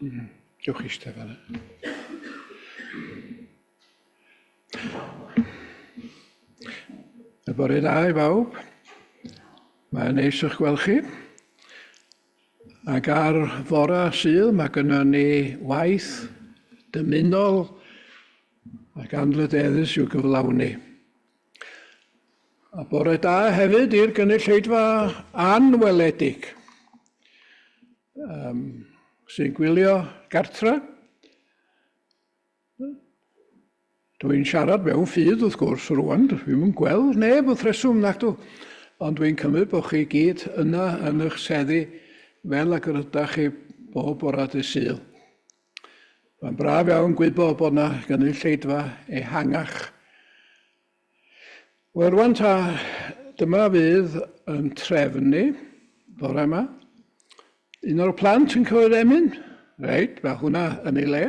Dewch eistedd fan'na. Y bore da i bawb. Mae'n neis o'ch gweld chi. Ac ar fore Sul mae gynnon ni waith dymunol ac anrhydeddus i'w gyflawni. A bore da hefyd i'r gynulleidfa anweledig sy'n gwylio gartre. Dwi'n siarad mewn ffydd wrth gwrs rwan, dwi'm yn gweld neb wrth reswm nacdw, ond dwi'n cymryd bod chi gyd yna yn eich seddi fel ag yr ydach chi bob bora dydd Sul. Mae'n braf iawn gwybod bod yna gynulleidfa ehangach. Wel rwan ta, dyma fydd yn trefnu bore yma. Un o'r plant yn cywir emyn, reit, mae hwnna yn ei le.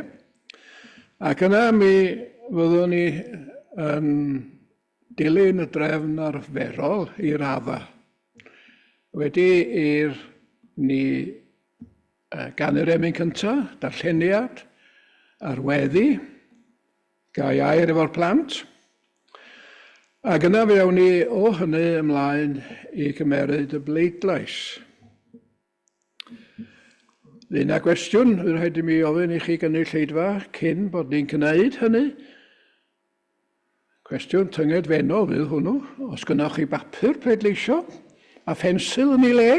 Ac yna mi fyddwn ni yn dilyn y drefn arferol i radda. Wedi i'r ni ganu'r emyn cyntaf, darlleniad, a'r weddi, Ga i air efo'r plant? Ac yna fe awn ni o hynny ymlaen i gymeryd y bleidlais. Fydd yna gwestiwn fydd rhaid i mi ofyn i chi gynulleidfa cyn bod ni'n gwneud hynny. Cwestiwn tyngedfennol fydd hwnnw. Os gynnwch chi bapur pleidleisio a phensil yn ei le,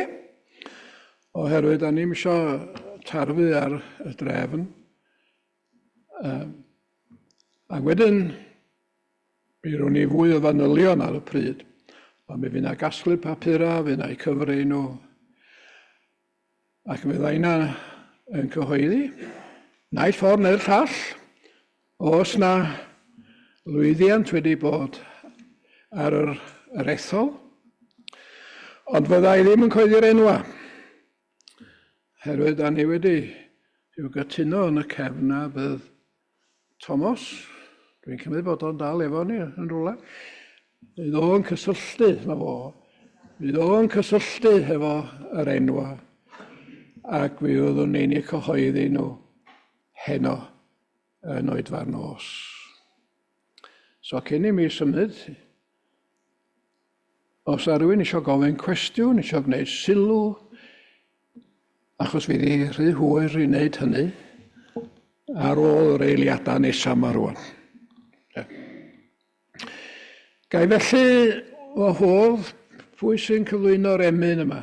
oherwydd da ni'm eisiau tarfu ar y drefn. Ac wedyn, mi rown ni fwy o fanylion ar y pryd. Ond mi fydd 'na gasglu papurau, fydd 'na eu cyfri nhw. Ac mi fydda inna yn cyhoeddi, naill ffordd neu'r llall, os na lwyddiant wedi bod ar yr, yr ethol. Ond fydda i ddim yn cyhoeddi'r enwa. Herwydd da ni wedi i'w gytuno yn y cefn a bydd Tomos, dwi'n cymryd bod o'n dal efo ni yn rhywle, fydd o'n cysylltu, na fo, fydd o'n cysylltu hefo yr enwa ac mi fyddwn ni'n eu cyhoeddi nhw heno yn oedfa'r nos. So cyn i mi symud, Os yna rhywun eisiau gofyn cwestiwn, eisiau gwneud sylw, achos fydd hi rhy hwyr i wneud hynny ar ôl yr eiliadau nesaf yma rwan. Yeah. Gai felly wahodd pwy sy'n cyflwyno'r emyn yma?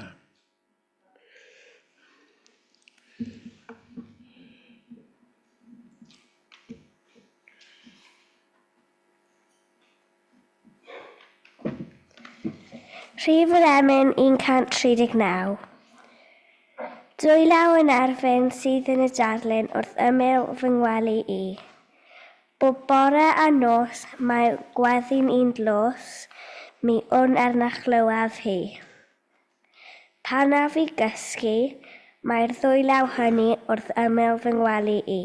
Rhif yr emyn 139. Dwylaw yn erfyn sydd yn y darlun wrth ymyl fy ngwely i. Bob bore a nos mae gweddi'n un dlws, mi wn er na chlywaf hi. Pan af i gysgu, mae'r ddwylaw hynny wrth ymyl fy ngwely i.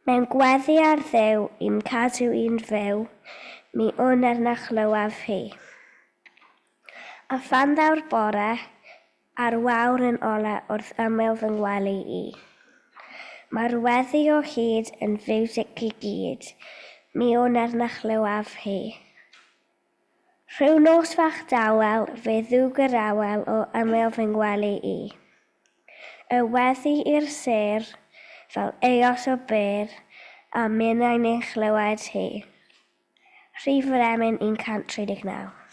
Mewn gweddi ar Dduw i'm cadw i'n fyw, mi wn er na chlywaf hi. A phan ddaw'r bore, a'r wawr yn ole wrth ymyl fy ngwely i. Mae'r weddi o hyd yn fiwsig i gyd, mi wn er na chlywaf hi. Rhyw nos fach dawel, fe ddwg yr awel o ymyl fy ngwely i. Y weddi i'r sêr, fel eos o bêr, a minnau'n ei chlywed hi. Rhif yr emyn 139.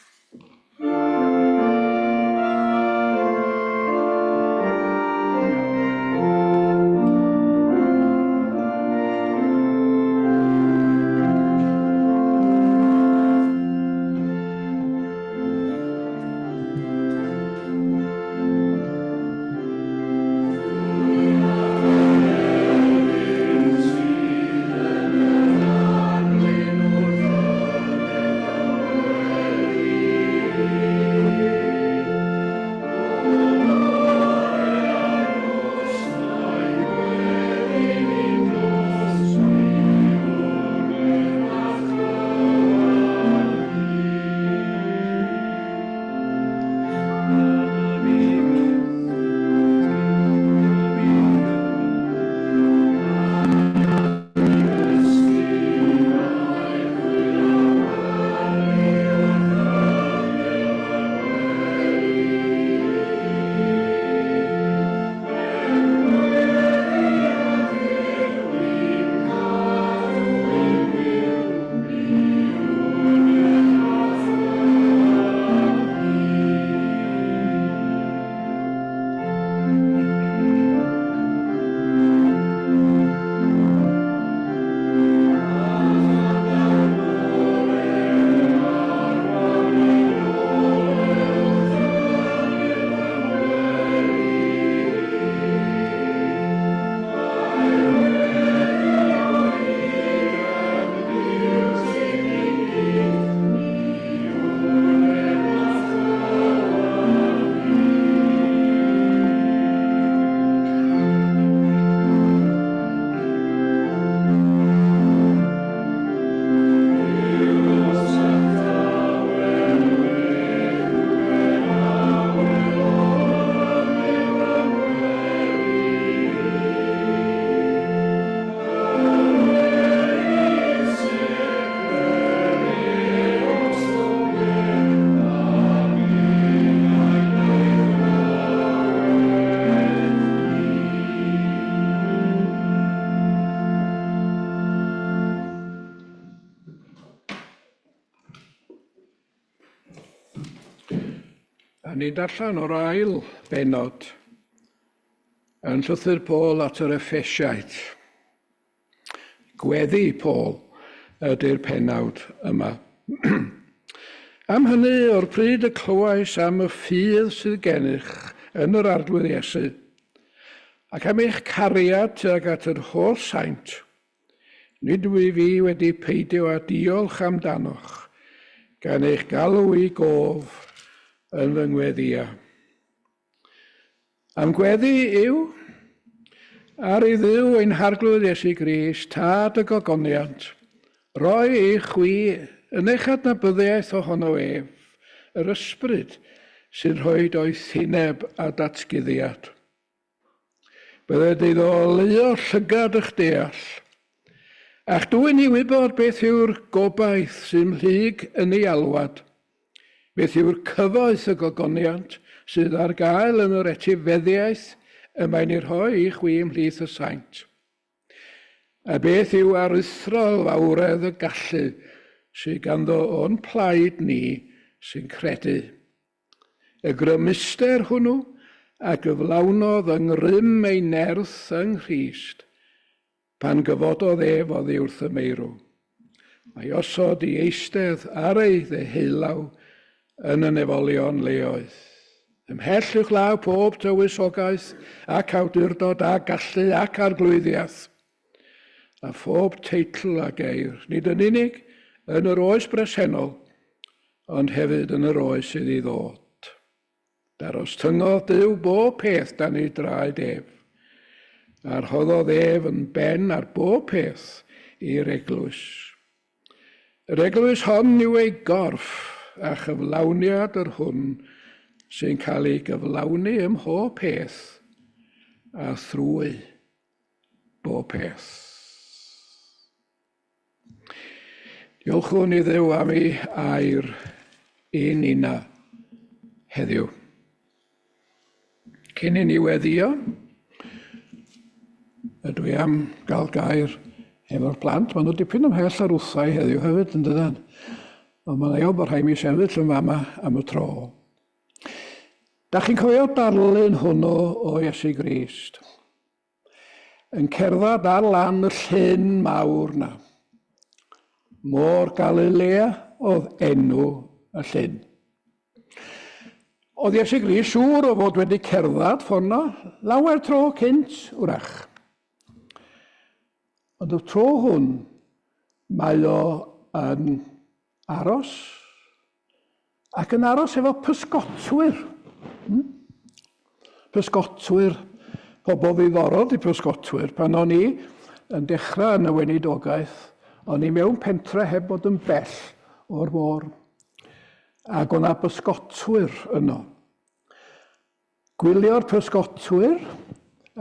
A ni'n darllen o'r ail bennod yn llythyr Paul at yr Effesiaid. Gweddi Paul ydy'r pennawd yma. Am hynny, o'r pryd y clywais am y ffydd sydd gennych yn yr Arglwydd Iesu, ac am eich cariad tuag at yr holl saint, Nid wyf i wedi peidio â diolch amdanoch, gan eich galw i gof yn fy ngweddïau. A'm gweddi yw, ar i Dduw ein Harglwydd Iesu Grist, Tad y gogoniant, roi i chwi yn eich adnabyddiaeth ohono ef, yr Ysbryd sy'n rhoi doethineb a datguddiad. Bydded iddo oleuo llygad ych deall, a'ch dwyn i wybod beth yw'r gobaith sy'n mhlyg yn ei alwad, beth yw'r cyfoeth y gogoniant sydd ar gael yn yr etifeddiaeth y mae'n ei rhoi i chwi ymhlith y saint. A beth yw aruthrol fawredd y gallu sydd ganddo o'n plaid ni sy'n credu. Y grymuster hwnnw a gyflawnodd yng ngrym ei nerth yng Nghrist, pan gyfododd ef oddi wrth y meirw, a'i osod i eistedd ar ei ddeheulaw yn y nefolion leoedd, ymhell uwchlaw pob tywysogaeth ac awdurdod a gallu ac arglwyddiaeth, a phob teitl a geir, nid yn unig yn yr oes bresennol, ond hefyd yn yr oes sydd i ddod. Darostyngodd Duw bob peth dan ei draed ef, a rhoddodd ef yn ben ar bob peth i'r eglwys. Yr eglwys hon yw ei gorff a chyflawniad yr hwn sy'n cael ei gyflawni ym mhob peth a thrwy bob peth. Diolchwn i Dduw am ei air i nina heddiw. Cyn i ni weddio, ydw i am gael gair efo'r plant. Maen nhw dipyn ymhell ar wthau heddiw hefyd, yn dydyn? Ond mae'n iawn bod rhaid mi sefyll yn fama am y tro. Da chi'n cofio darlun hwnnw o Iesu Grist? Yn cerdded ar lan y llyn mawr 'na. Môr Galilea oedd enw y llyn. Oedd Iesu Grist siŵr o fod wedi cerdded ffordd 'na lawer tro cynt, wrach. Ond y tro hwn, mae o yn aros Ac yn aros efo pysgotwyr. Hmm? Pysgotwyr, pobl ddiddorol di pysgotwyr. Pan o'n i yn dechrau yn y weinidogaeth, o'n i mewn pentre heb fod yn bell o'r môr. Ac o'na bysgotwyr yno. Gwylio'r pysgotwyr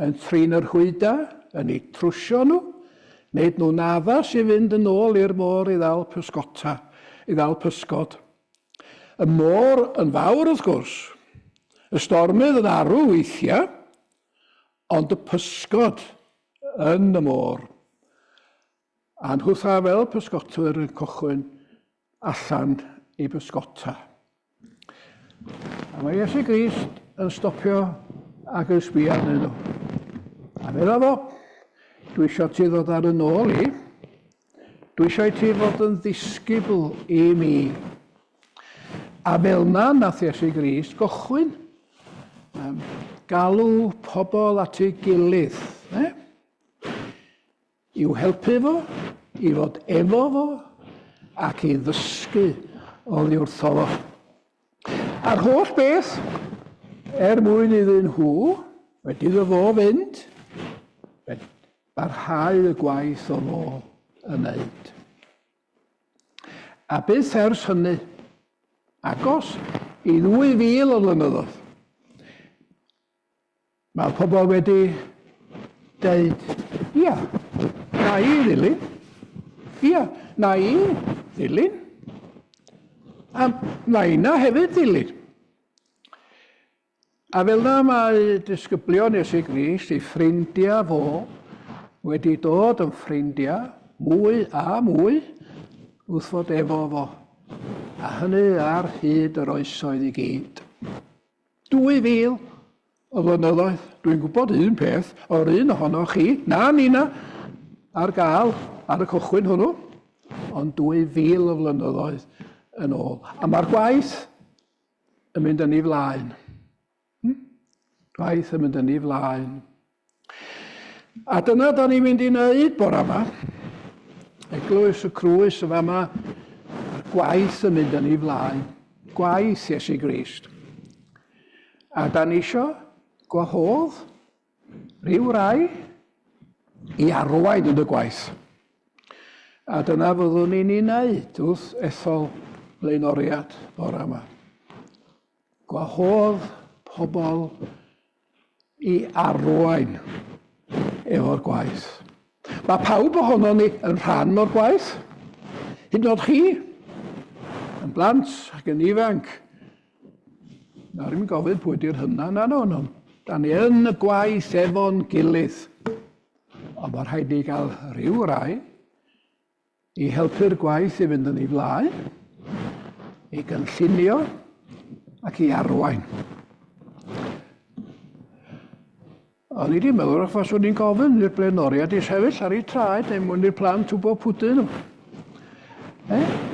yn trin yr hwyda, yn eu trwsio nhw, wneud nhw'n addas i fynd yn ôl i'r môr i ddal pysgota, i ddal pysgod. Y môr yn fawr wrth gwrs, y stormydd yn arw weithiau, ond y pysgod yn y môr. A nhwtha fel pysgotwyr yn cychwyn allan i bysgota. A mae Iesu Grist yn stopio ac yn sbio arnyn nhw. A medda fo, dwi eisiau ti ddod ar yn ôl i. Dwi eisiau i ti fod yn ddisgybl i mi. A fel na nath Iesu Grist gochwyn galw pobl at ei gilydd. Eh? I'w helpu fo, i fod efo fo, ac i ddysgu oddi wrtho fo. A'r holl beth, er mwyn iddyn nhw, wedi iddo fo fynd, barhau y gwaith o fo yn wneud. A byth ers hynny, agos i 2,000 o flynyddoedd, Mae pobl wedi deud, ia, na i ddilyn. Ia, na i ddilyn. A na i na hefyd ddilyn. A fel na mae disgyblion Iesu Grist, ei ffrindiau fo, wedi dod yn ffrindiau mwy a mwy wrth fod efo fo. A hynny ar hyd yr oesoedd i gyd. 2000 o flynyddoedd. Dwi'n gwybod un peth, o'r un ohonoch chi, na Nina, ar gael ar y cychwyn hwnnw, ond 2000 o flynyddoedd yn ôl. A mae'r gwaith yn mynd yn ei flaen. Gwaith yn mynd yn ei flaen. A dyna da ni'n mynd i wneud bore yma. Eglwys y Crwys y fama, a'r gwaith yn mynd yn ei flaen. Gwaith Iesu Grist. A da ni isio gwahodd rhyw rai i arwain yn y gwaith. A dyna fyddwn ni'n ei wneud wrth ethol blaenoriad bore yma. Gwahodd pobl i arwain efo'r gwaith. Mae pawb ohono ni yn rhan o'r gwaith. Hyd yn oed chi, yn blant ac yn ifanc. Nawr i'n gofyn pwy di'r hynna, na no, no. Da ni yn y gwaith efo'n gilydd. Ond mae rhaid ni gael rhyw rai i helpu'r gwaith i fynd yn ei flaen, i gynllunio ac i arwain. O'n i wedi meddwl wrach faswn i'n gofyn i'r blaenoriaid i sefyll ar eu traed neu mwyn i'r plant wybod pwy dyn nhw. Eh?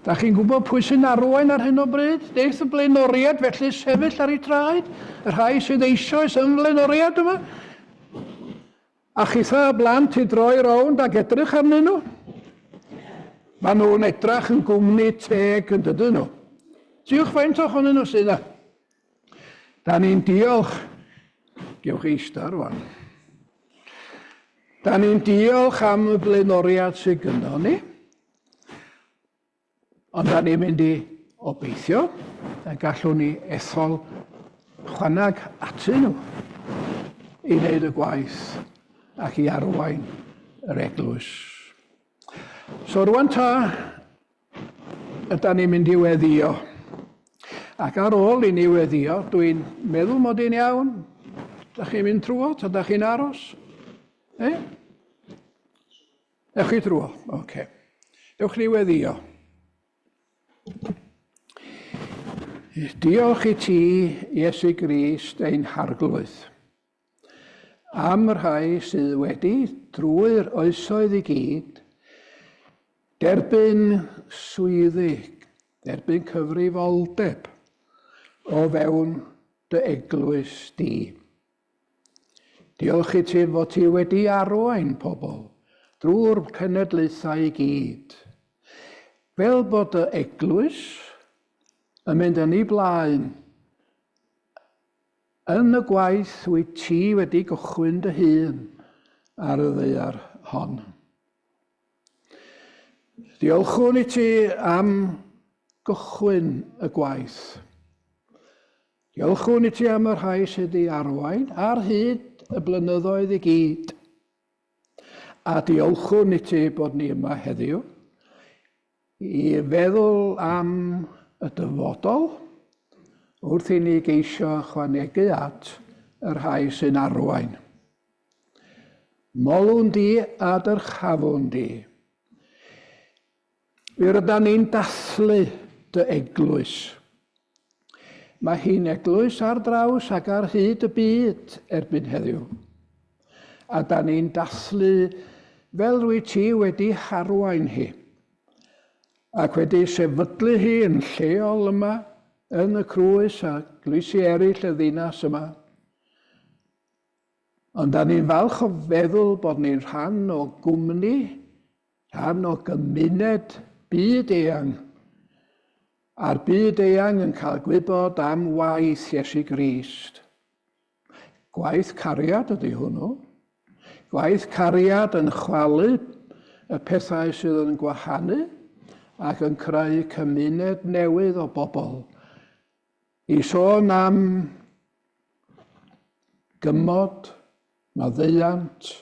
Da chi'n gwybod pwy sy'n arwain ar hyn o bryd? Neith y blaenoriaid felly sefyll ar eu traed? Y rhai sydd eisoes yn flaenoriaid yma? A chitha y blant i droi rownd ac edrych arnyn nhw. Maen nhw'n edrach yn gwmni teg yn dydyn nhw. Diolch faint ohonyn nhw sydd yna. Da ni'n diolch. Gewch chi eistedd rwan. Da ni'n diolch am y blaenoriad sydd gynnon ni. Ond da ni'n mynd i obeithio y gallwn ni ethol chwanag atyn nhw i wneud y gwaith ac i arwain yr eglwys. So rwan ta, yda ni'n mynd i weddio. Ac ar ôl i ni weddio, dwi'n meddwl mod i'n iawn. Da chi'n mynd trwodd, ta da chi'n aros? Eh? Ewch chi drwodd, oce. Okay. Ewch ni weddio. Diolch i ti, Iesu Grist, ein harglwydd, am y rhai sydd wedi, drwy'r oesoedd i gyd, derbyn swyddi, derbyn cyfrifoldeb o fewn dy eglwys di. Diolch i ti fod ti wedi arwain pobl drwy'r cenedlaethau i gyd, fel bod y eglwys yn mynd yn ei blaen yn y gwaith wyt ti wedi gychwyn dy hun ar y ddaear hon. Diolchwn i ti am gychwyn y gwaith. Diolchwn i ti am y rhai sydd wedi arwain ar hyd y blynyddoedd i gyd. A diolchwn i ti bod ni yma heddiw i feddwl am y dyfodol wrth i ni geisio chwanegu at y rhai sy'n arwain. Molwn di a dyrchafwn di. Mi rydan ni'n dathlu dy eglwys. Mae hi'n eglwys ar draws ac ar hyd y byd erbyn heddiw. A da ni'n dathlu fel rwy ti wedi harwain hi ac wedi sefydlu hi yn lleol yma yn y Crwys a eglwysi eraill y ddinas yma. Ond da ni'n falch o feddwl bod ni'n rhan o gwmni Rhan o gymuned byd eang, a'r byd eang yn cael gwybod am waith Iesu Grist. Gwaith cariad ydy hwnnw. Gwaith cariad yn chwalu y pethau sydd yn gwahanu ac yn creu cymuned newydd o bobl. I sôn am gymod, maddeuant,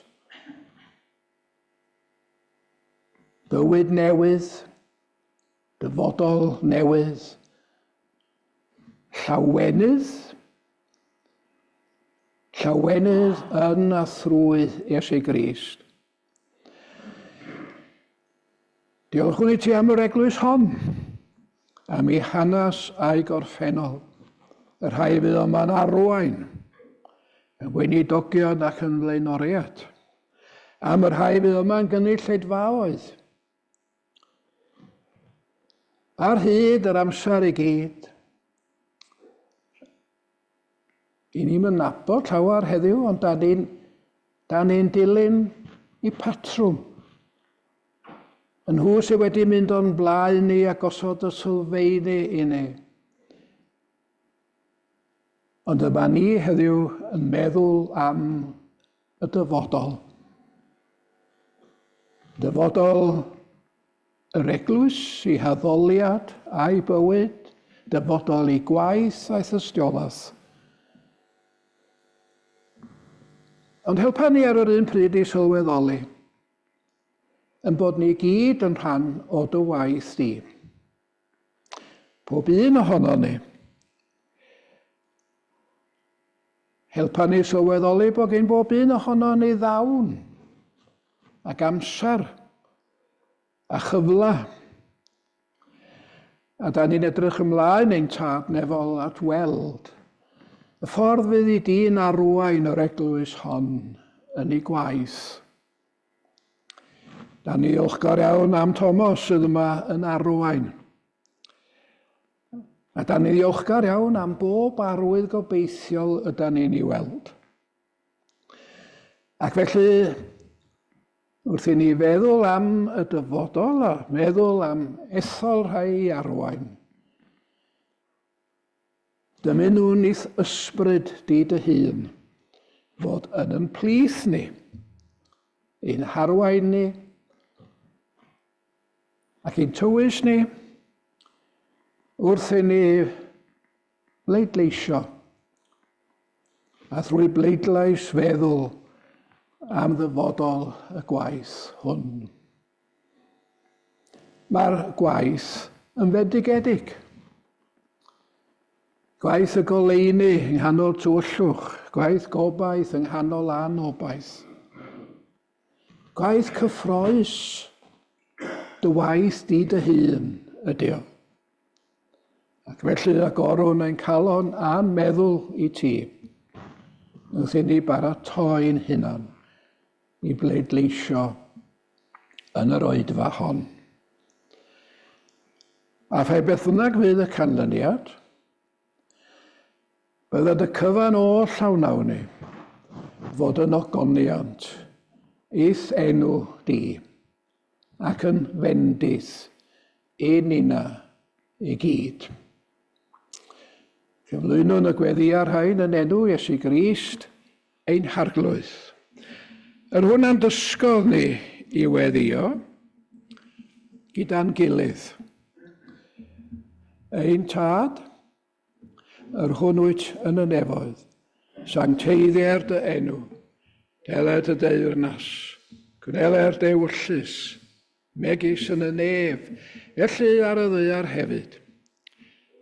Bywyd newydd, dyfodol newydd, llawenydd, llawenydd yn a thrwy Iesu Grist. Diolchwn i ti am yr eglwys hon, am ei hanes a'i gorffennol. y rhai fydd yma'n arwain, yn weinidogion ac yn flaenoriaid, am y rhai fydd yma'n gynulleidfaoedd. Ar hyd yr amser i gyd, i ni'm yn nabod llawer heddiw, ond da ni'n da ni dilyn i patrwm. Y nhw sydd wedi mynd o'n blaen ni a gosod y sylfeini i ni. Ond yma ni heddiw yn meddwl am y dyfodol. Dyfodol yr eglwys, i haddoliad a'i bywyd, dyfodol i gwaith a'i thystiolaeth. Ond helpa ni ar yr un pryd i sylweddoli yn bod ni gyd yn rhan o dy waith di. Pob un ohono ni. Helpa ni sylweddoli bod gen bob un ohono ni ddawn ac amser a chyfle. A da ni'n edrych ymlaen ein tad nefol at weld y ffordd fydd i di'n arwain yr eglwys hon yn ei gwaith. Da ni ddiolchgar iawn am Thomas sydd yma yn arwain. A da ni ddiolchgar iawn am bob arwydd gobeithiol yda ni'n ei weld. Ac felly, wrth i ni feddwl am y dyfodol a meddwl am ethol rhai i arwain, dymunwn i'th ysbryd di dy hun fod yn yn plith ni, i'n harwain ni, ac i'n tywys ni, wrth i ni bleidleisio, a thrwy bleidlais feddwl am ddyfodol y gwaith hwn. Mae'r gwaith yn fendigedig. Gwaith y goleuni yng nghanol tywyllwch, gwaith gobaith yng nghanol anobaith. Gwaith cyffroes, dy waith di dy hun ydy o. Ac felly agorwn ein calon a'n meddwl i ti, wrth i ni baratoi'n hunan i bleidleisio yn yr oedfa hon. A phe beth bynnag fydd y canlyniad, bydded y cyfan oll a wnawn ni fod yn ogoniant i'th enw di ac yn fendith i nina i gyd. Cyflwynwn y gweddïau rhain yn enw Iesu Grist, ein Harglwydd. Yr hwn a'n dysgodd ni i weddïo gyda'n gilydd. Ein Tad, yr hwn wyt yn y nefoedd, sancteiddier dy enw, deled y deyrnas, gwneler dy ewyllys, megis yn y nef, felly ar y ddaear hefyd.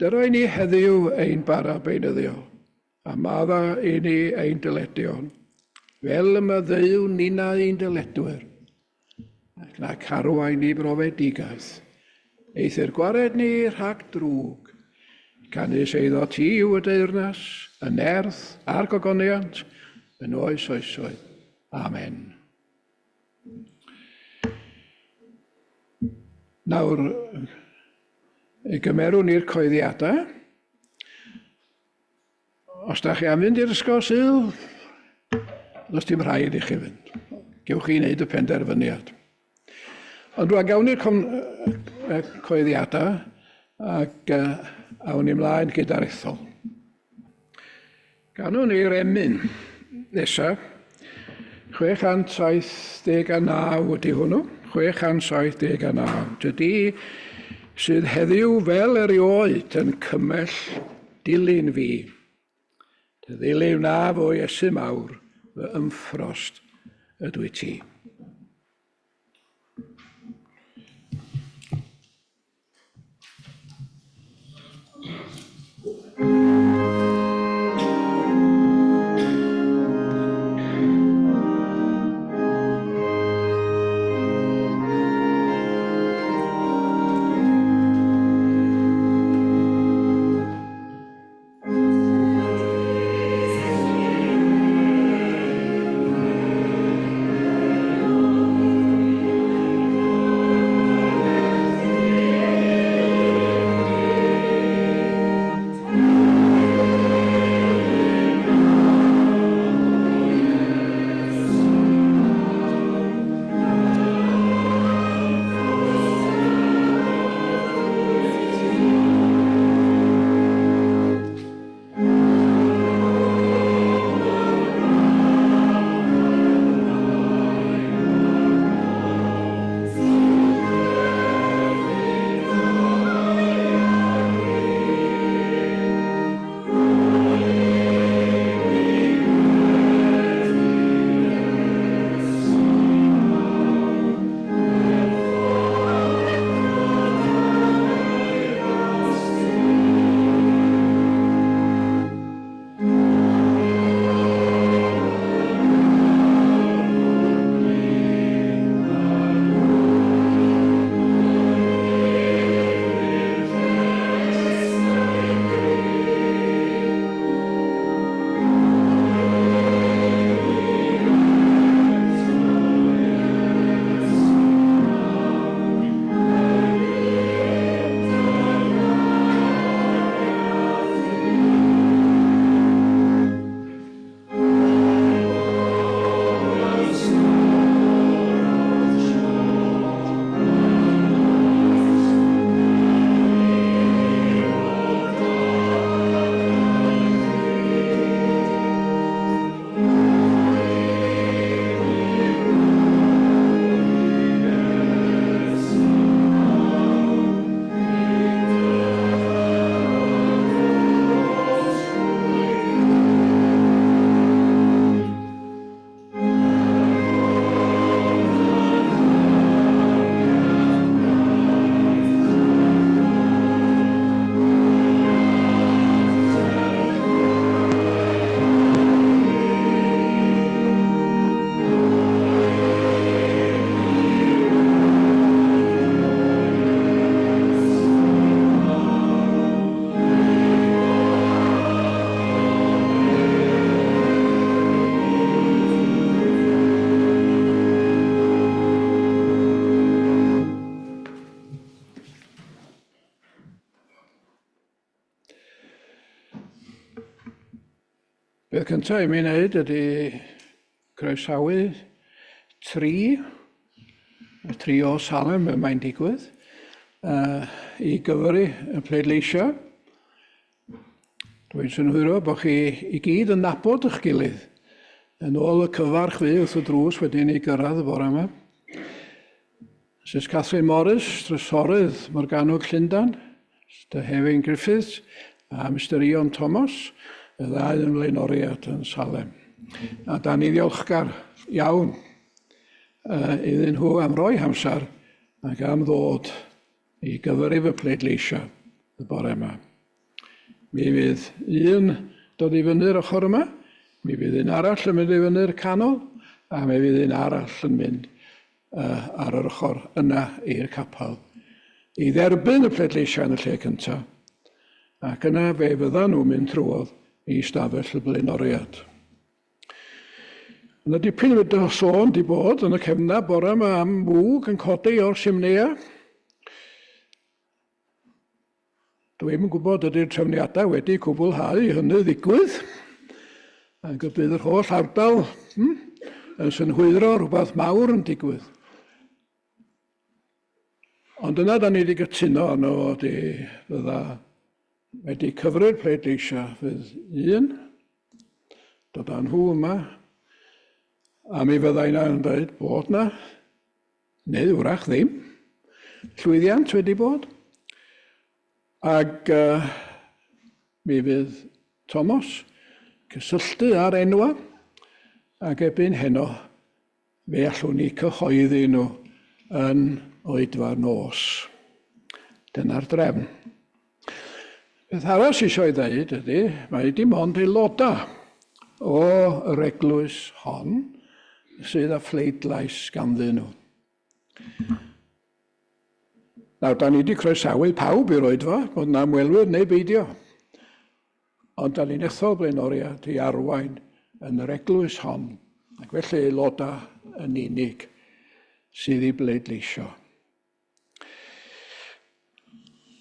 Dyroi ni heddiw ein bara beunyddiol, a madda i ni ein dyledion, fel y maddeuwn ninna ein dyledwyr, ac na carwain ni brofedigaeth. Eithr gwared ni rhag drwg, canys eiddo ti yw y deyrnas, y nerth a'r gogoniant, yn oes oesoedd. Amen. Nawr, gymerwn ni'r coeddiadau. Os da chi am fynd i'r ysgol Sul, does dim rhaid i chi fynd. Gewch chi wneud y penderfyniad. Ond rwan gawn ni'r coeddiadau ac awn ni ymlaen gyda'r ethol. Ganwn ni'r emyn nesaf. 679 ydy hwnnw. 679. Dydy sydd heddiw fel erioed yn cymell dilyn fi. Dy ddilyn wna fo Iesu mawr, fy ymffrost ydw i ti. Beth cyntaf i mi wneud ydy croesawu tri, y tri o Salem y mae'n digwydd, i gyfri y pleidleisio. Dwi'n synhwyro bod chi i gyd yn nabod eich gilydd. Yn ôl y cyfarch fi wrth y drws wedi ni gyrraedd y bore yma. Mrs Catherine Morris, Trysorydd Morgannwg Llundain, Mr Hefin Griffiths a Mr Ion Thomas, y ddau yn flaenoriaid yn Salem. A da ni ddiolchgar iawn iddyn nhw am roi hamser ac am ddod i gyfrif y pleidleisiau y bore yma. Mi fydd un dod i fyny'r ochr yma, mi fydd un arall yn mynd i fyny'r canol, a mi fydd un arall yn mynd ar yr ochr yna i'r capel i dderbyn y pleidleisiau yn y lle cyntaf, ac yna fe fyddan nhw'n mynd trwodd i stafell y blaenoriad. Yna dipyn o sôn di bod yn y cefna bore yma am fwg yn codi o'r simnea. Dwi'm yn gwybod ydy'r trefniadau wedi cwblhau i hynny ddigwydd, ac y bydd yr holl ardal yn synhwyro rhywbeth mawr yn digwydd. Ond yna da ni wedi gytuno arno fo ydy fydda wedi cyfri'r pleidleisiau fydd un, dod â nhw yma, a mi fydda yna yn dweud bod na, neu wrach ddim, llwyddiant wedi bod. Ac mi fydd Thomas cysylltu â'r enwa, ac erbyn heno fe allwn ni cyhoeddi nhw yn oedfa'r nos. Dyna'r drefn. Beth arall sydd eisiau ei ddeud ydy, mae dim ond aelodau o yr eglwys hon sydd â phleidlais ganddyn nhw. Nawr, da ni wedi croesawu pawb i'r oedfa, bod yna ymwelwyr neu beidio. Ond da ni'n ethol blaenoriaid i arwain yn yr eglwys hon, ac felly aelodau yn unig sydd i bleidleisio.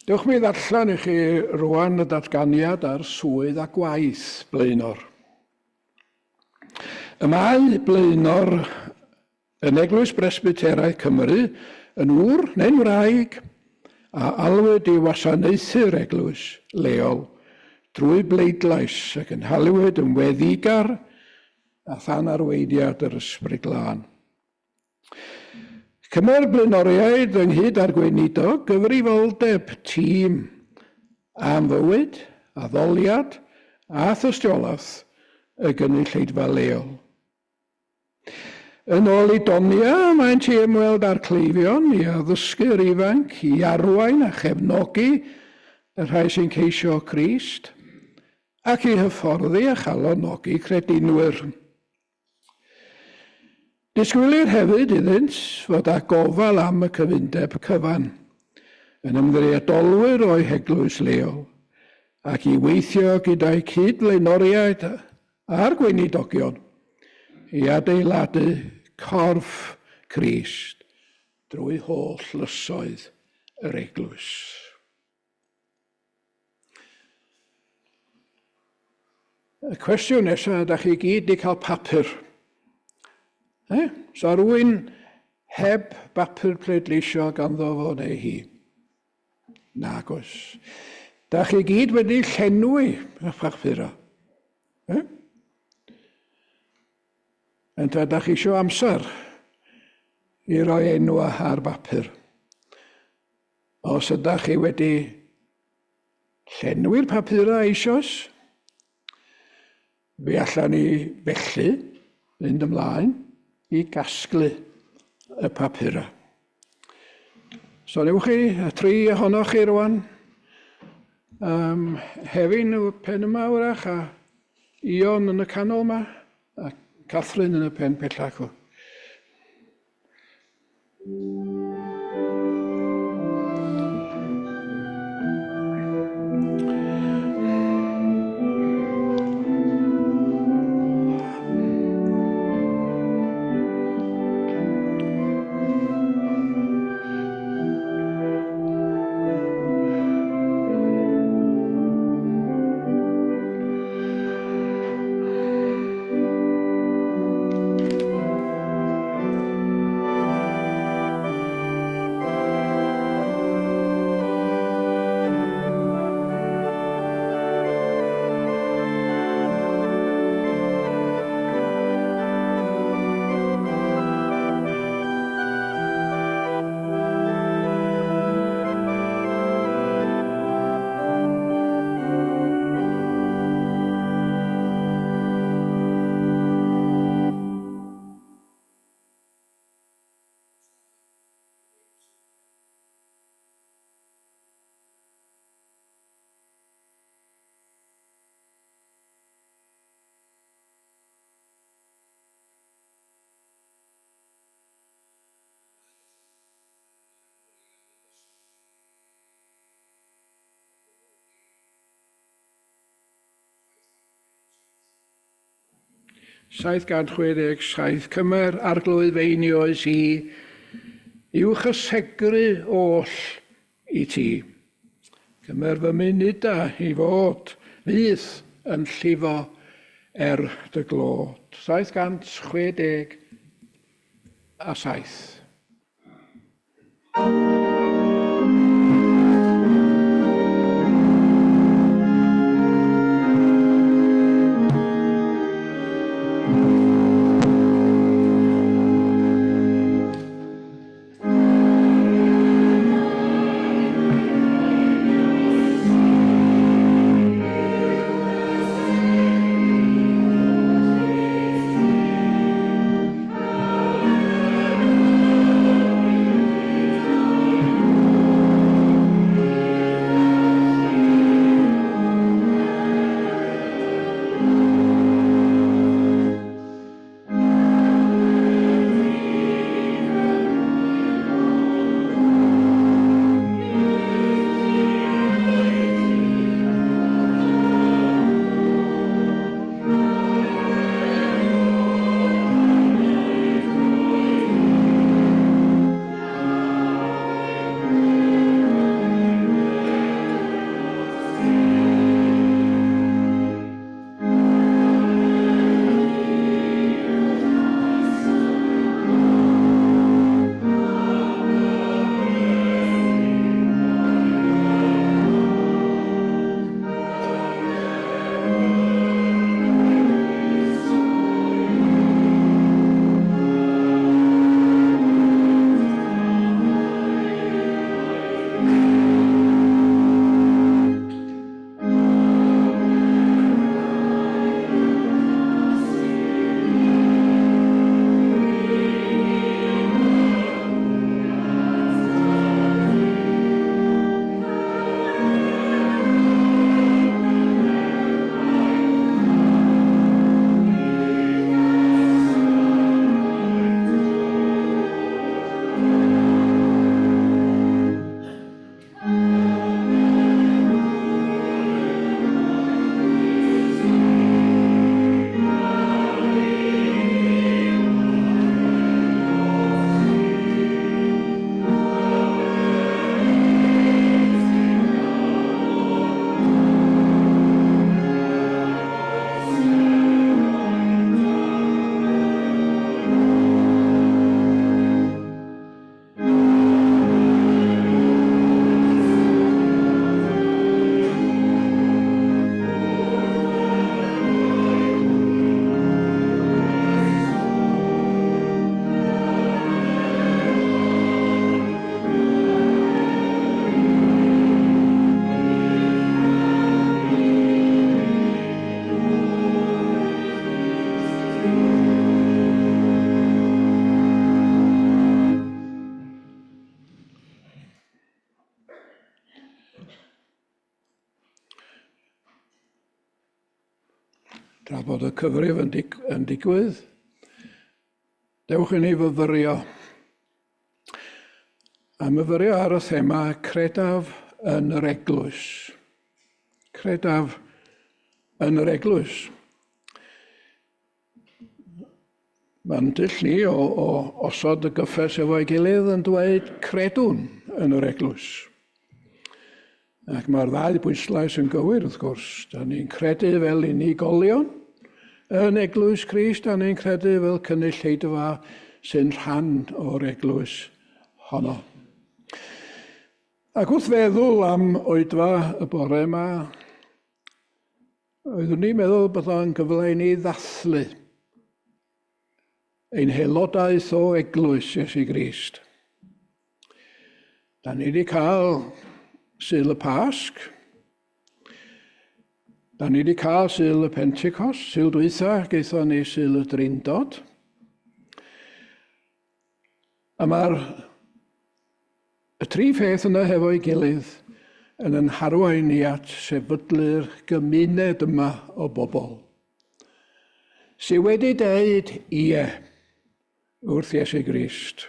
Dewch mi ddarllen i chi rwan y datganiad ar swydd a gwaith Blaenor. Y mae Blaenor yn Eglwys Bresbyteraidd Cymru yn ŵr neu'n wraig a alwyd i wasanaethu'r eglwys leol drwy bleidlais a gynhaliwyd yn weddigar a than arweiniad yr Ysbryd Glân. Cymer blaenoriaid ynghyd â'r gweinidog gyfrifoldeb tîm am fywyd, addoliad a thystiolaeth y gynulleidfa leol. Yn ôl i Donia, maent i ymweld â'r cleifion, i addysgu'r ifanc, i arwain a chefnogi y rhai sy'n ceisio Crist, ac i hyfforddi a chalonogi credinwyr. Disgwylir hefyd iddynt fod â gofal am y cyfundeb cyfan, yn ymddiriedolwyr o'u heglwys leol, ac i weithio gyda'u cyd-flaenoriaid a'r gweinidogion i adeiladu corff Crist drwy holl lysoedd yr eglwys. Y cwestiwn nesaf, ydych chi gyd wedi cael papur? Eh? So rwy'n heb bapur pleidleisio ganddo fo neu hi? Nag oes. Da chi gyd wedi llenwi y papurau. Eh? Ynta, da chi eisiau amser i roi enw ar bapur. Os ydych chi wedi llenwi'r papurau eisoes, fe allan ni felly fynd ymlaen i gasglu y papurau. So newch chi, y tri ohonoch chi rwan, Hefin y pen yma wrach, a Ion yn y canol yma, a Catherine yn y pen pellach. 767, cymer arglwydd feinioes i, i'w chysegru oll i ti. Cymer fy munudau i fod fyth yn llifo er dy glod. 767. Tra bod y cyfrif yn, dig yn digwydd, dewch i ni fyfyrio. A myfyrio ar y thema credaf yn yr eglwys. Credaf yn yr eglwys. Mae'n dull ni o, o osod y gyffes efo'i gilydd yn dweud credwn yn yr eglwys. Ac mae'r ddau bwyslais yn gywir, wrth gwrs. Da ni'n credu fel unigolion yn eglwys Crist, da ni'n credu fel cynulleidfa sy'n rhan o'r eglwys honno. Ac wrth feddwl am oedfa y bore yma, oeddwn i'n meddwl bod o'n gyfle i ni ddathlu ein haelodaeth o Eglwys Iesu Grist. Da ni wedi cael Sul y Pasg, da ni wedi cael Sul y Pentecost, Sul dwytha, gaethon ni Sul y Drindod. A mae'r y tri pheth yna hefo'i gilydd yn yn harwain ni at sefydlu'r gymuned yma o bobl sydd wedi deud ie wrth Iesu Grist.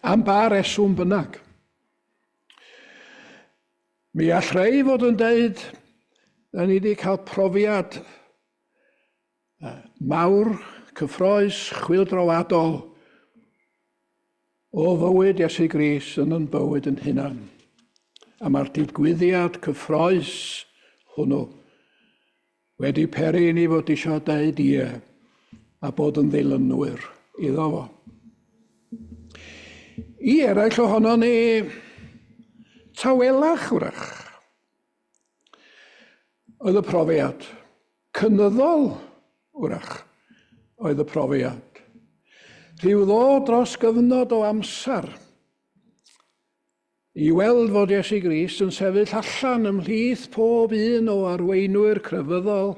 Am ba reswm bynnag. Mi all rhai fod yn deud, da ni wedi cael profiad. mawr, cyffroes, chwyldroadol o fywyd Iesu Grist yn yn bywyd yn hunan. A mae'r digwyddiad cyffroes hwnnw wedi peri i ni fod eisiau deud ie a bod yn ddilynwyr iddo fo. I eraill ohono ni, tawelach wrach, oedd y profiad. Cynyddol, wrach, oedd y profiad. Rhyw ddo dros gyfnod o amser i weld fod Iesu Grist yn sefyll allan ymhlith pob un o arweinwyr crefyddol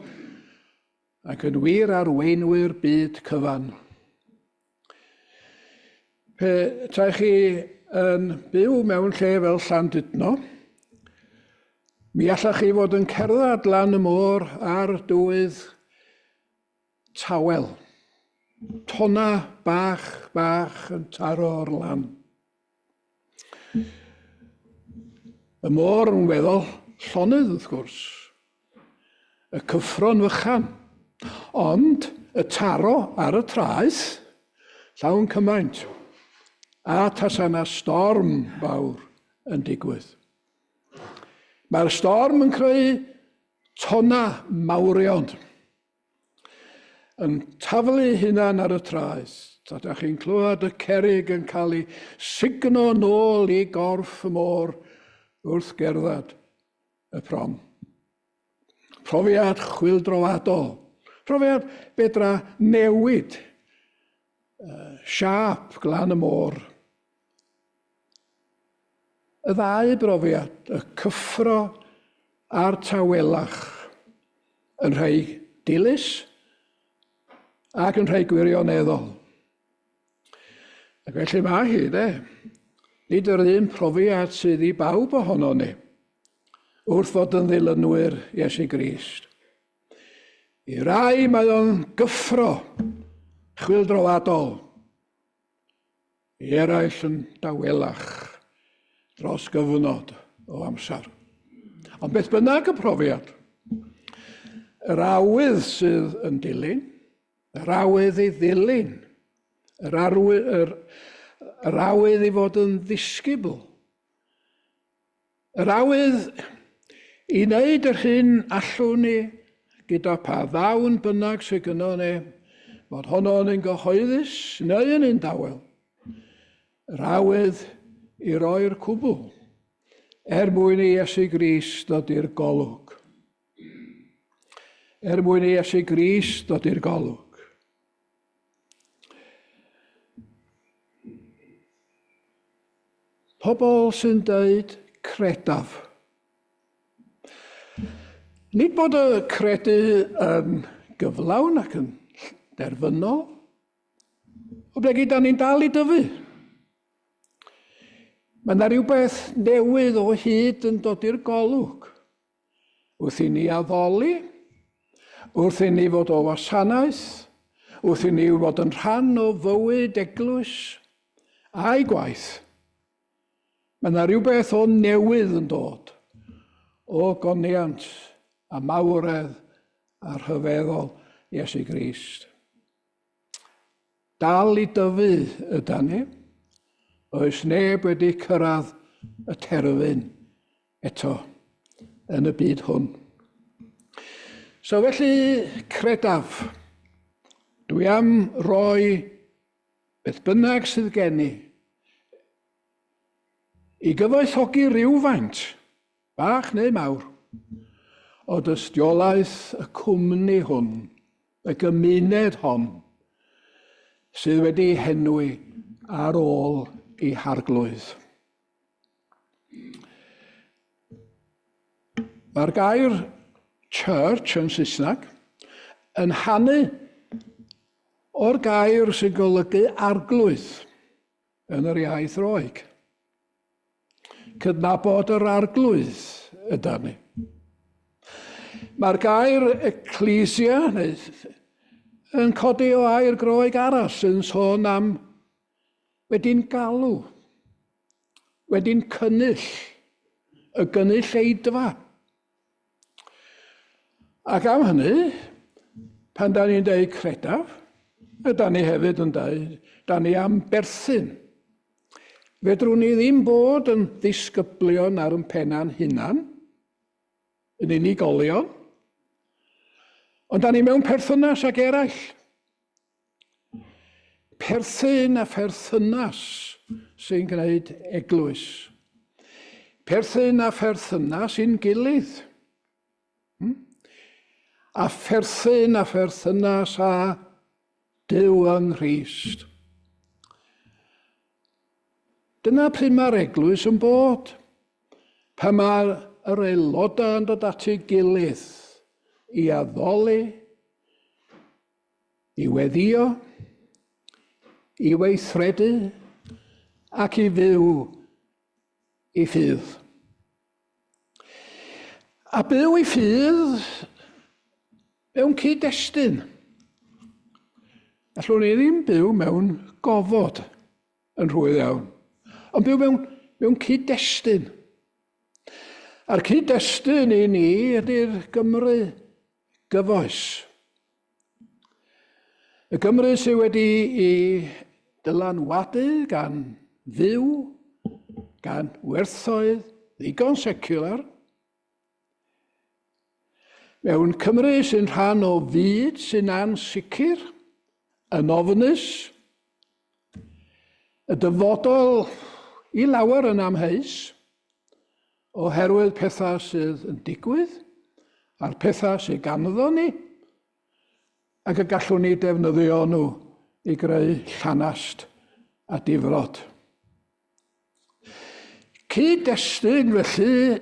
ac yn wir arweinwyr byd cyfan. Pe taech chi yn byw mewn lle fel Llandudno, mi allech chi fod yn cerdded lan y môr ar dywydd tawel. Tonna bach bach yn taro'r lan. Y môr yn weddol llonydd, wrth gwrs. Y cyffro'n fychan. Ond y taro ar y traeth, llawn cymaint. A tasa yna storm fawr yn digwydd. Mae'r storm yn creu tonna mawrion. Yn taflu hunan ar y traeth. A da chi'n clywed y cerrig yn cael ei sugno nôl i gorff y môr wrth gerdded y prom. Profiad chwyldroadol. Profiad fedra newid siâp glan y môr. Y ddau brofiad, y cyffro a'r tawelach, yn rhai dilys ac yn rhai gwirioneddol. Ac felly mae hi, de. Nid yr un profiad sydd i bawb ohono ni wrth fod yn ddilynwyr Iesu Grist. I rai mae o'n gyffro chwyldroadol, i eraill yn dawelach dros gyfnod o amser. Ond beth bynnag y profiad, yr awydd sydd yn dilyn, yr awydd i ddilyn, yr, arwy, yr, yr awydd i fod yn ddisgybl, Yr awydd i wneud yr hyn allwn ni gyda pha ddawn bynnag sydd gynno ni, fod honno'n un gyhoeddus neu yn un dawel. Yr awydd i roi'r cwbl er mwyn i Iesu Grist ddod i'r golwg. Er mwyn i Iesu Grist ddod i'r golwg. Pobl sy'n dweud credaf. Nid bod y credu yn gyflawn ac yn derfynol, oblegid da ni'n dal i dyfu. Mae yna rhywbeth newydd o hyd yn dod i'r golwg. Wrth i ni addoli, wrth i ni fod o wasanaeth, wrth i ni fod yn rhan o fywyd eglwys a'i gwaith, mae yna rhywbeth o newydd yn dod o goniant a mawredd a rhyfeddol Iesu Grist. Dal i dyfu ydan ni. Oes neb wedi cyrraedd y terfyn eto yn y byd hwn. So felly credaf, dwi am roi beth bynnag sydd gen i i gyfoethogi rhywfaint, bach neu mawr, o dystiolaeth y cwmni hwn, y gymuned hon, sydd wedi henwi ar ôl i harglwydd. Mae'r gair church yn Saesneg yn hanu o'r gair sy'n golygu arglwydd yn yr iaith Roeg. Cydnabod yr arglwydd yda ni. Mae'r gair ecclesia neu, yn codi o air Groeg arall sy'n sôn am wedi'n galw, wedi'n cynnull, y gynulleidfa. Ac am hynny, Pan da ni'n deud credaf, da ni hefyd yn deud, da ni am berthyn. Fedrwn ni ddim bod yn ddisgyblion ar yn penna'n hunan, yn unigolion, ond da ni mewn perthynas ag eraill. Perthyn a pherthynas sy'n gwneud eglwys. Perthyn a pherthynas i'n gilydd. A pherthyn a pherthynas â Duw yng Nghrist. Dyna pryd mae'r eglwys yn bod. Pan mae'r yr aelodau yn dod at ei gilydd i addoli, i weddio, i weithredu ac i fyw i ffydd. A byw i ffydd mewn cyd-destun. Allwn ni ddim byw mewn gofod yn rhwydd iawn, ond byw mewn, mewn cyd-destun. A'r cyd-destun i ni ydy'r Gymru gyfoes. Y Gymru sydd wedi i dylanwadu gan fyw, gan werthoedd ddigon secular, mewn Cymru sy'n rhan o fyd sy'n ansicr, yn ofnus, y dyfodol i lawer yn amheus, oherwydd pethau sydd yn digwydd a'r pethau sydd ganddo ni, ac y gallwn ni defnyddio nhw i greu llanast a difrod. Cyd-destun felly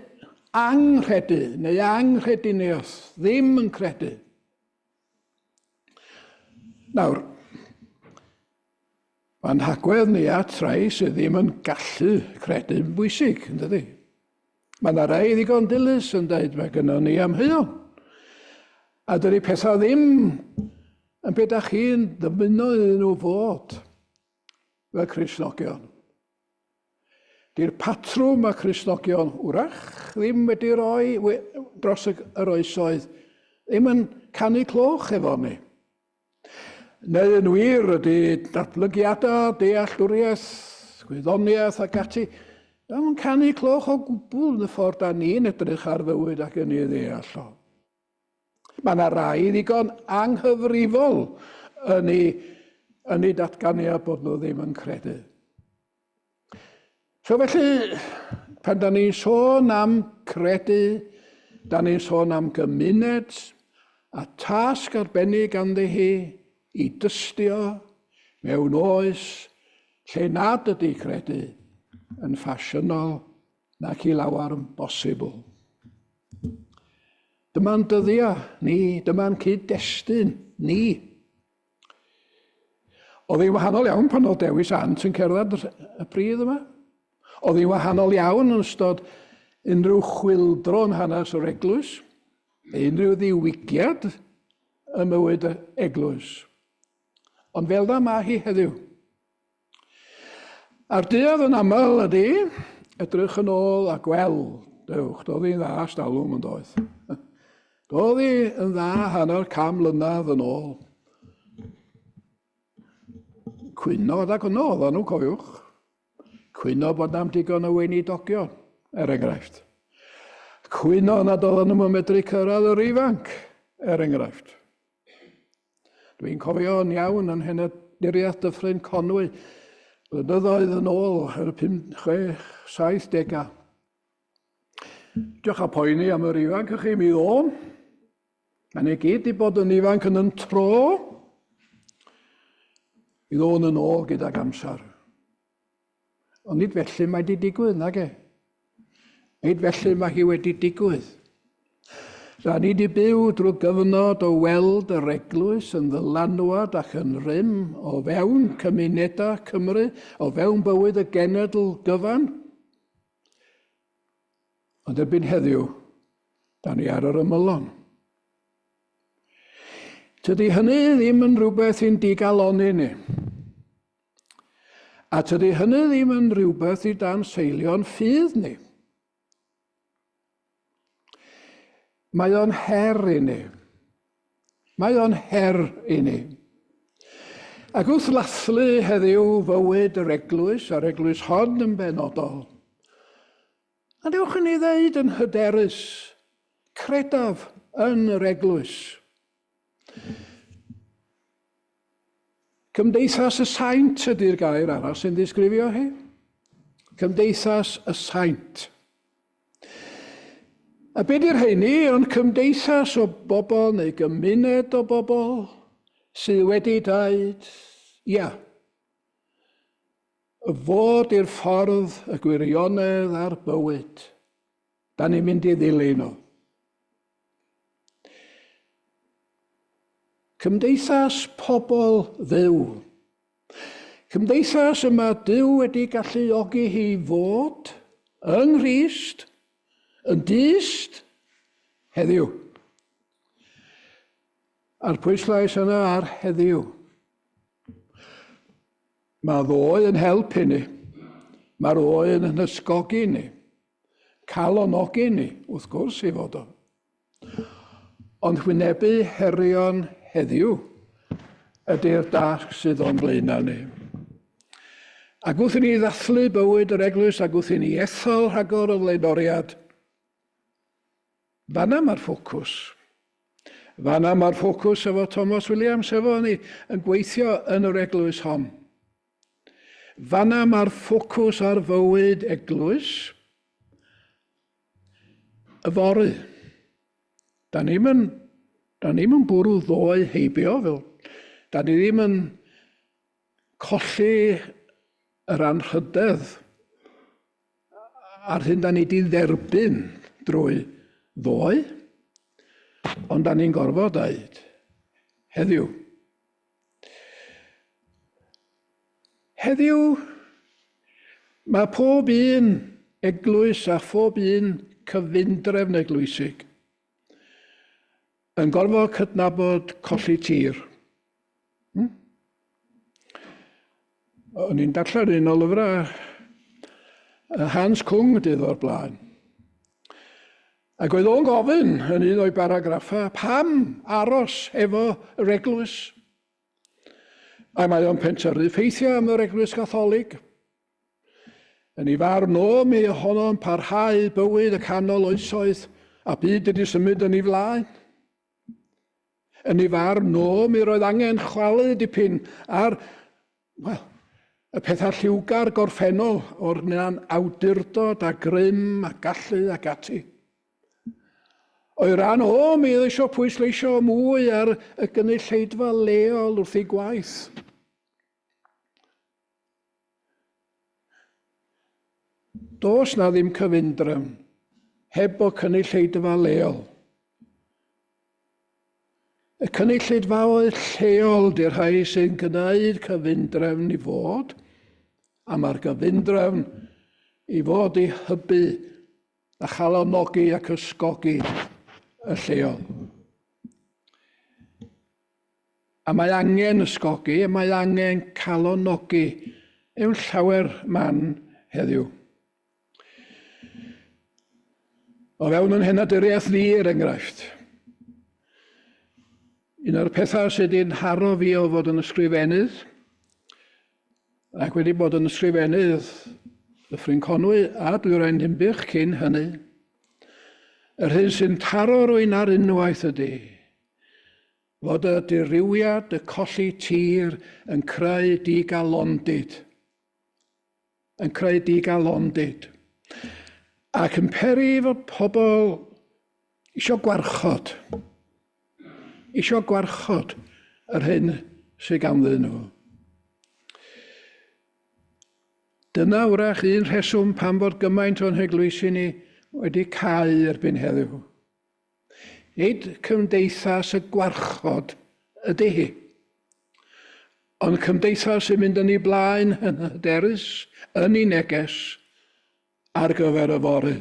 anghredu neu anghrediniaeth, ddim yn credu. Nawr, mae'n hagwedd ni at rai sydd ddim yn gallu credu'n bwysig, yn dydy? Mae yna rai ddigon dilys yn dweud mae gynnon ni amheuon. A dydy pethau ddim yn beth da chi'n ddymuno iddyn nhw fod fel Cristnogion. Di'r patrwm mae Cristnogion wrach ddim wedi rhoi dros yr oesoedd ddim yn canu cloch efo ni. Neu yn wir ydy datblygiadau dealltwriaeth, gwyddoniaeth ac ati, ddim yn canu cloch o gwbl yn y ffordd da ni'n edrych ar fywyd ac yn ei ddeall o. Mae yna rai ddigon anghyfrifol yn ei, yn ei datganiad bod nhw ddim yn credu. So felly, pan da ni'n sôn am credu, da ni'n sôn am gymuned a tasg arbennig ganddi hi i dystio mewn oes lle nad ydy credu yn ffasiynol nac i lawer yn bosibl. Dyma'n dyddiau ni, dyma'n cyd-destun ni. Oedd hi'n wahanol iawn pan oedd Dewi Sant yn cerdded y pridd yma. Oedd hi'n wahanol iawn yn ystod unrhyw chwildro yn hanes yr eglwys, unrhyw ddiwygiad ym mywyd y eglwys. Ond fel da mae hi heddiw. A'r duedd yn aml ydy edrych yn ôl a gweld, dewch, doedd hi'n dda stalwm yn doedd. Doedd hi yn dda hanner cam mlynedd yn ôl. Cwyno adag yno oedden nhw, cofiwch. Cwyno bod na'm digon o weinidogion, er enghraifft. Cwyno nad oedden nhw'n medru cyrraedd yr ifanc, er enghraifft. Dwi'n cofio yn iawn yn henaduriaeth Dyffryn Conwy, blynyddoedd yn ôl, yn y 5, 6, 70au. Diolch a poeni am yr ifanc ych chi, mi ddôn. Mae'n ei gyd i bod yn ifanc yn yn tro. Mi ddôn yn ôl gydag amser. Ond nid felly mae wedi digwydd, nag e? Nid felly mae hi wedi digwydd. Da ni wedi byw drwy gyfnod o weld yr eglwys yn ddylanwad ac yn rym o fewn cymunedau Cymru, o fewn bywyd y genedl gyfan. Ond erbyn heddiw, da ni ar yr ymylon. Tydi hynny ddim yn rhywbeth i'n digalonni ni. A tydi hynny ddim yn rhywbeth i dan seilio'n ffydd ni. Mae o'n her i ni. Mae o'n her i ni. Ac wrth lathlu heddiw fywyd yr eglwys, a'r eglwys hon yn benodol, a dewch i ni ddeud yn hyderus, credaf yn yr eglwys. Cymdeithas y Saint ydy'r gair arall sy'n ddisgrifio hi. Cymdeithas y Saint. A be di'r rheini? Ond cymdeithas o bobl neu gymuned o bobl sydd wedi dweud, ia, fod i'r ffordd, y gwirionedd a'r bywyd. Da ni'n mynd i ddilyn o. Cymdeithas pobl Dduw. Cymdeithas y mae Duw wedi galluogi hi fod yng Nghrist, yn dyst, heddiw. A'r pwyslais yna ar heddiw. Mae ddoe yn help i ni. Mae'r oe yn ysgogi ni. Calonogi ni, wrth gwrs i fod o. Ond wynebu herion heddiw ydy'r dasg sydd o'n blaenau ni. Ac wrth i ni ddathlu bywyd yr eglwys ac wrth i ni ethol rhagor o flaenoriad, fanna mae'r ffocws. Fanna mae'r ffocws efo Thomas Williams, efo ni, yn gweithio yn yr eglwys hon. Fanna mae'r ffocws ar fywyd eglwys yfory. Da ni'm yn, da ni'm yn bwrw ddoe heibio, fel, da ni ddim yn colli yr anrhydedd a'r hyn da ni di dderbyn drwy ddoe, ond da ni'n gorfod dweud heddiw. Heddiw, mae pob un eglwys a phob un cyfundrefn eglwysig yn gorfod cydnabod colli tir. Hmm? O'n i'n darllen un o lyfrau Hans Kung dydd o'r blaen. Ac oedd o'n gofyn yn un o'i baragraffau, pam aros efo yr eglwys? A mae o'n pentyrru ffeithiau am yr eglwys Gatholig. Yn ei farn o, mi ohono'n parhau bywyd y canol oesoedd a byd wedi symud yn ei flaen. Yn ei farn o, mi roedd angen chwalu dipyn ar, wel, y pethau lliwgar gorffennol o'r na'n awdurdod a grym a gallu ac ati. O'i ran o, mi oedd eisiau pwysleisio mwy ar y gynulleidfa leol wrth ei gwaith. Does na ddim cyfundrefn heb o cynulleidfa leol. Y cynulleidfaoedd lleol di'r rhai sy'n gwneud cyfundrefn i fod, a mae'r gyfundrefn i fod i hybu a chalonogi ac ysgogi y lleol. A mae angen ysgogi, a mae angen calonogi mewn llawer man heddiw. O fewn yn henaduriaeth ni, er enghraifft, un o'r pethau sydd wedi'n nharo fi o fod yn ysgrifennydd, ac wedi bod yn ysgrifennydd Dyffryn Conwy a Dwyrain Dinbych cyn hynny, yr hyn sy'n taro rwy'n ar unwaith ydy fod y dirywiad, y colli tir, yn creu digalondid. Yn creu digalondid. Ac yn peri fod pobl isio gwarchod. Isio gwarchod yr hyn sydd ganddyn nhw. Dyna wrach un rheswm pam fod gymaint o'n heglwysi ni wedi cau erbyn heddiw. Nid cymdeithas y gwarchod ydy hi, ond cymdeithas sy'n mynd yn ei blaen yn hyderus, yn ei neges, ar gyfer yfory.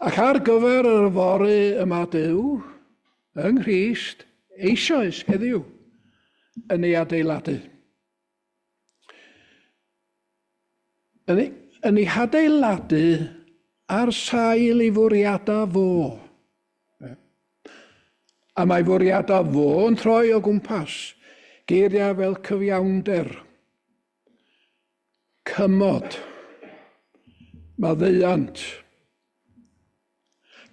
Ac ar gyfer yr yfory y mae Duw, yng Nghrist, eisoes heddiw, yn ei adeiladu. Yn ei, yn ei hadeiladu ar sail ei fwriadau fo. A mae fwriadau fo yn troi o gwmpas geiriau fel cyfiawnder, cymod, maddeuant,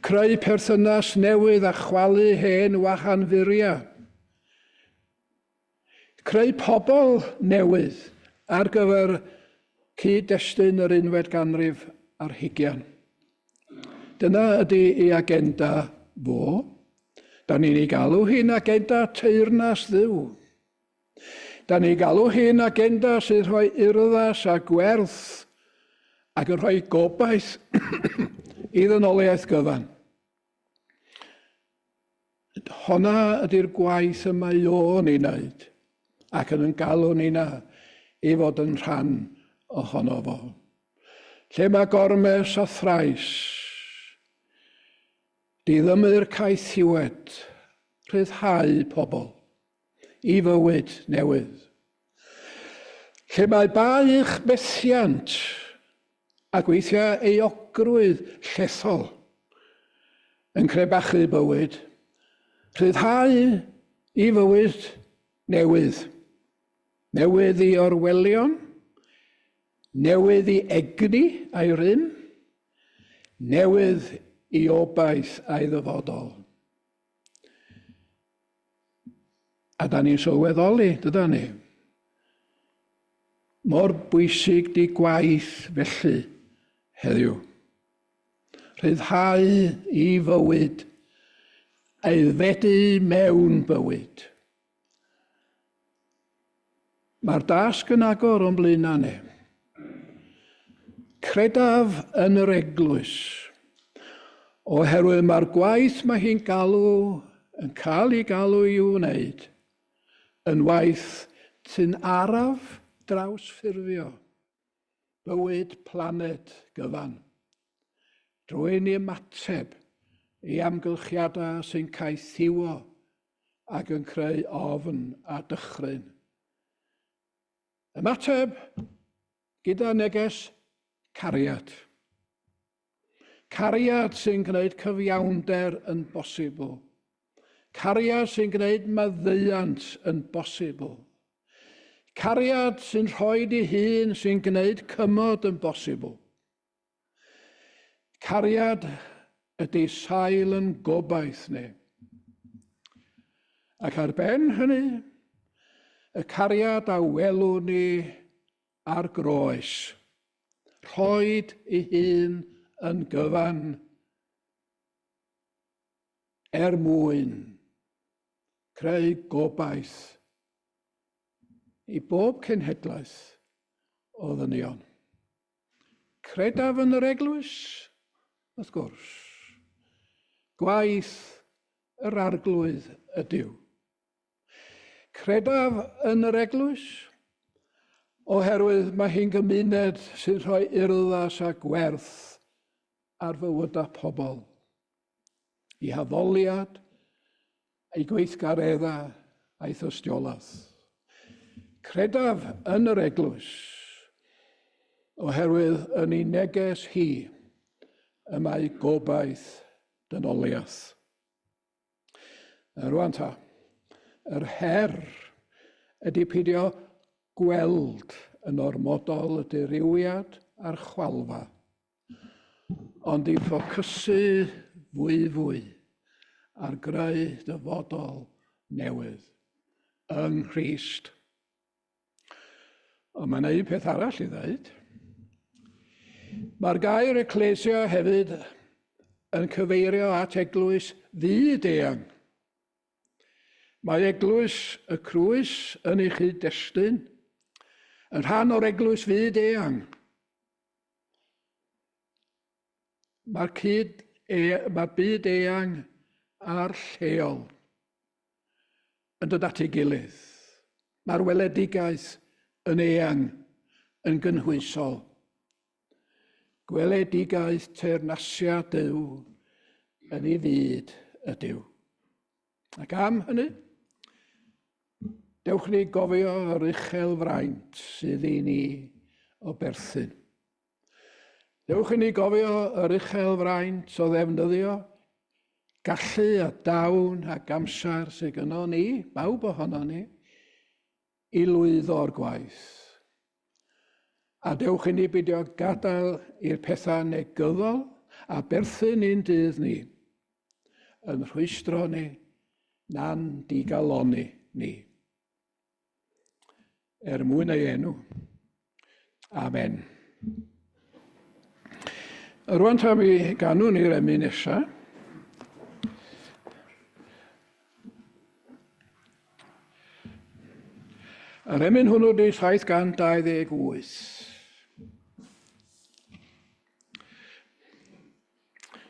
creu perthynas newydd a chwalu hen wahanfuriau, creu pobl newydd ar gyfer cyd-destun yr unfed ganrif ar hugian. Dyna ydy ei agenda fo. Da ni'n ei galw hi'n agenda teyrnas Dduw. Da ni'n galw hi'n agenda sy'n rhoi urddas a gwerth ac yn rhoi gobaith i ddynoliaeth gyfan. Honna ydy'r gwaith y mae o'n ei wneud ac yn yn galw ni na i fod yn rhan ohono fo. Lle mae gormes a thrais, diddymu'r caethiwed, rhyddhau pobl i fywyd newydd. Lle mae baich methiant ac weithiau euogrwydd llethol yn crebachu bywyd, rhyddhau i fywyd newydd. Newydd i orwelion, newydd i egni a'i rym, newydd i obaith a'i ddyfodol. A da ni'n sylweddoli, dyda ni? Mor bwysig di gwaith felly heddiw. Rhyddhau i fywyd, aeddfedu mewn bywyd. Mae'r dasg yn agor o'n blaenau ni. Credaf yn yr eglwys, oherwydd mae'r gwaith mae hi'n galw, yn cael ei galw i'w wneud, yn waith sy'n araf drawsffurfio bywyd planed gyfan. Drwy ni ymateb i amgylchiadau sy'n caethiwo ac yn creu ofn a dychryn. Ymateb gyda neges cariad. Cariad sy'n gwneud cyfiawnder yn bosibl. Cariad sy'n gwneud maddeuant yn bosibl. Cariad sy'n rhoi di hun sy'n gwneud cymod yn bosibl. Cariad ydy sail yn gobaith ni. Ac ar ben hynny, y cariad a welwn ni ar groes, rhoed ei hun yn gyfan er mwyn creu gobaith i bob cenhedlaeth o ddynion. Credaf yn yr eglwys, wrth gwrs. Gwaith yr arglwydd ydyw. Credaf yn yr eglwys, oherwydd mae hi'n gymuned sy'n rhoi urddas a gwerth ar fywydau pobl. I haddoliad, ei gweithgareddau a'i thystiolaeth. Credaf yn yr eglwys, oherwydd yn ei neges hi y mae gobaith dynoliaeth. Rwan ta, yr her ydy peidio gweld yn ormodol y dirywiad a'r chwalfa, ond i ffocysu fwy fwy ar greu dyfodol newydd yng Nghrist. Ond mae yna un peth arall i ddweud. Mae'r gair ecclesia hefyd yn cyfeirio at eglwys fyd eang. Mae eglwys y Crwys yn ei chyd-destun yn rhan o'r eglwys fyd eang. Mae'r cyd e, mae'r byd eang a'r lleol yn dod at ei gilydd. Mae'r weledigaeth yn eang, yn gynhwysol. Gweledigaeth teyrnasiad Duw yn ei fyd ydyw. Ac am hynny, dewch ni gofio yr uchel fraint sydd i ni o berthyn. Dewch i ni gofio yr uchel fraint o ddefnyddio gallu a dawn ac amser sydd gynno ni, bawb ohono ni, i lwyddo'r gwaith. A dewch i ni beidio gadael i'r pethau negyddol a berthyn i'n dydd ni, yn rhwystro ni, na'n digalonni ni. Er mwyn ei enw. Amen. Rwan ta mi ganwn ni'r emyn nesa. Yr emyn hwnnw di 728.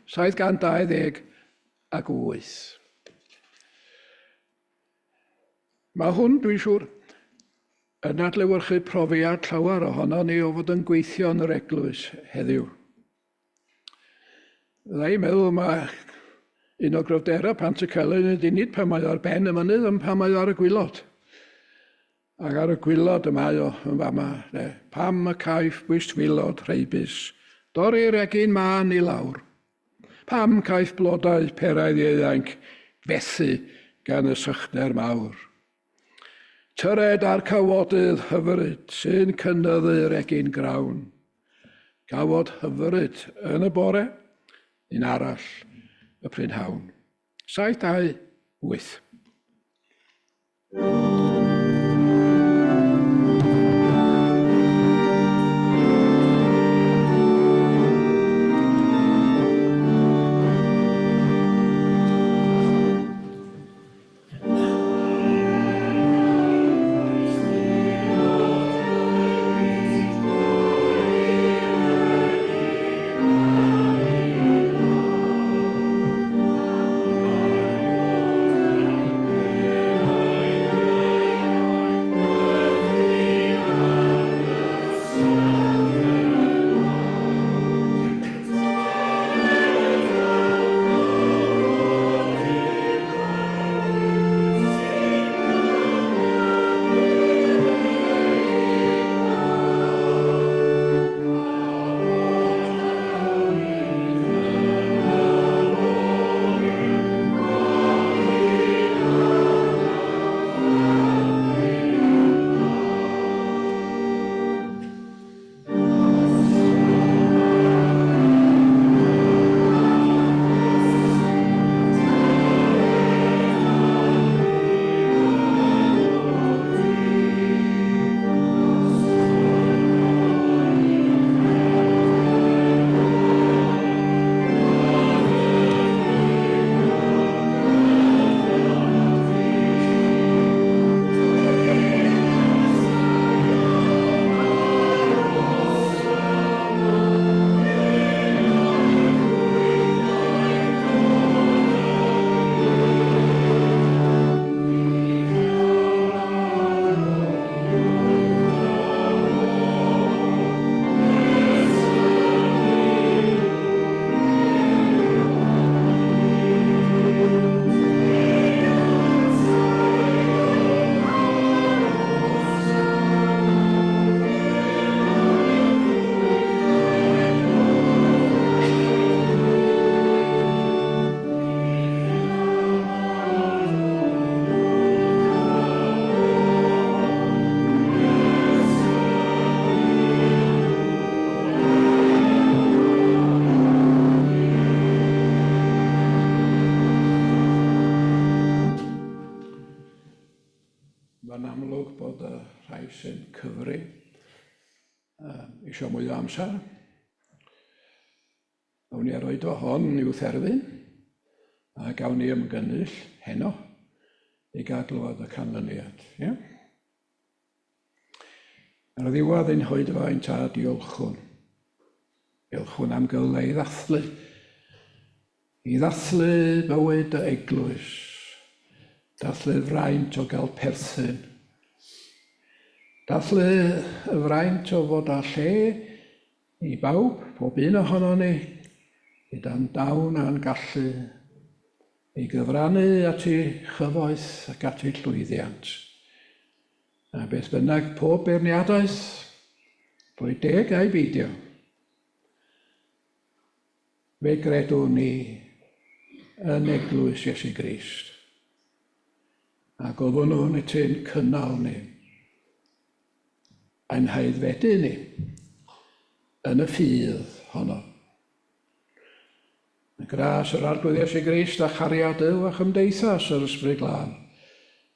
728. Mae hwn, dwi'n siŵr, yn adlewyrchu profiad llawer ohono ni o fod yn gweithio yn yr eglwys heddiw. Fydda i'n meddwl mae un o gryfderau Pantycelyn ydy nid pan mae o ar ben y mynydd, ond pan mae o ar y gwylod. Ac ar y gwylod y mae o yn fama. De. Pam y caiff bwystfilod rheibus dorri'r egin mân i lawr? Pam caiff blodau peraidd ieuanc fethu gan y sychder mawr? Tyred â'r cawodydd hyfryd sy'n cynyddu'r egin grawn. Cawod hyfryd yn y bore, un arall y prynhawn. 7, 2, 8. Mae'n amlwg bod y rhai sy'n cyfri eisiau mwy o amser. Awn ni ar oedfa hon i'w therfyn, a gawn ni ymgynnull heno i gael glywed y canlyniad. Yeah? Ar ddiwedd ein hoedfa ein tad, diolchwn. Diolchwn am gyfle i ddathlu. I ddathlu bywyd y eglwys. Dathlu'r fraint o gael perthyn. Dathlu y fraint o fod â lle i bawb, pob un ohono ni, gyda'n dawn a'n gallu, i gyfrannu at ei chyfoeth ac at ei llwyddiant. A beth bynnag pob beirniadaeth, boed deg ai beidio, fe gredwn ni yn eglwys Iesu Grist. A gofynnwn i ti'n cynnal ni, a'n haeddfedu ni yn y ffydd honno. Y gras yr Arglwydd Iesu Grist a chariad Duw a chymdeithas yr Ysbryd Glân,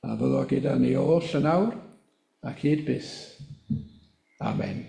a fyddo gyda ni oll yn awr ac hyd byth. Amen.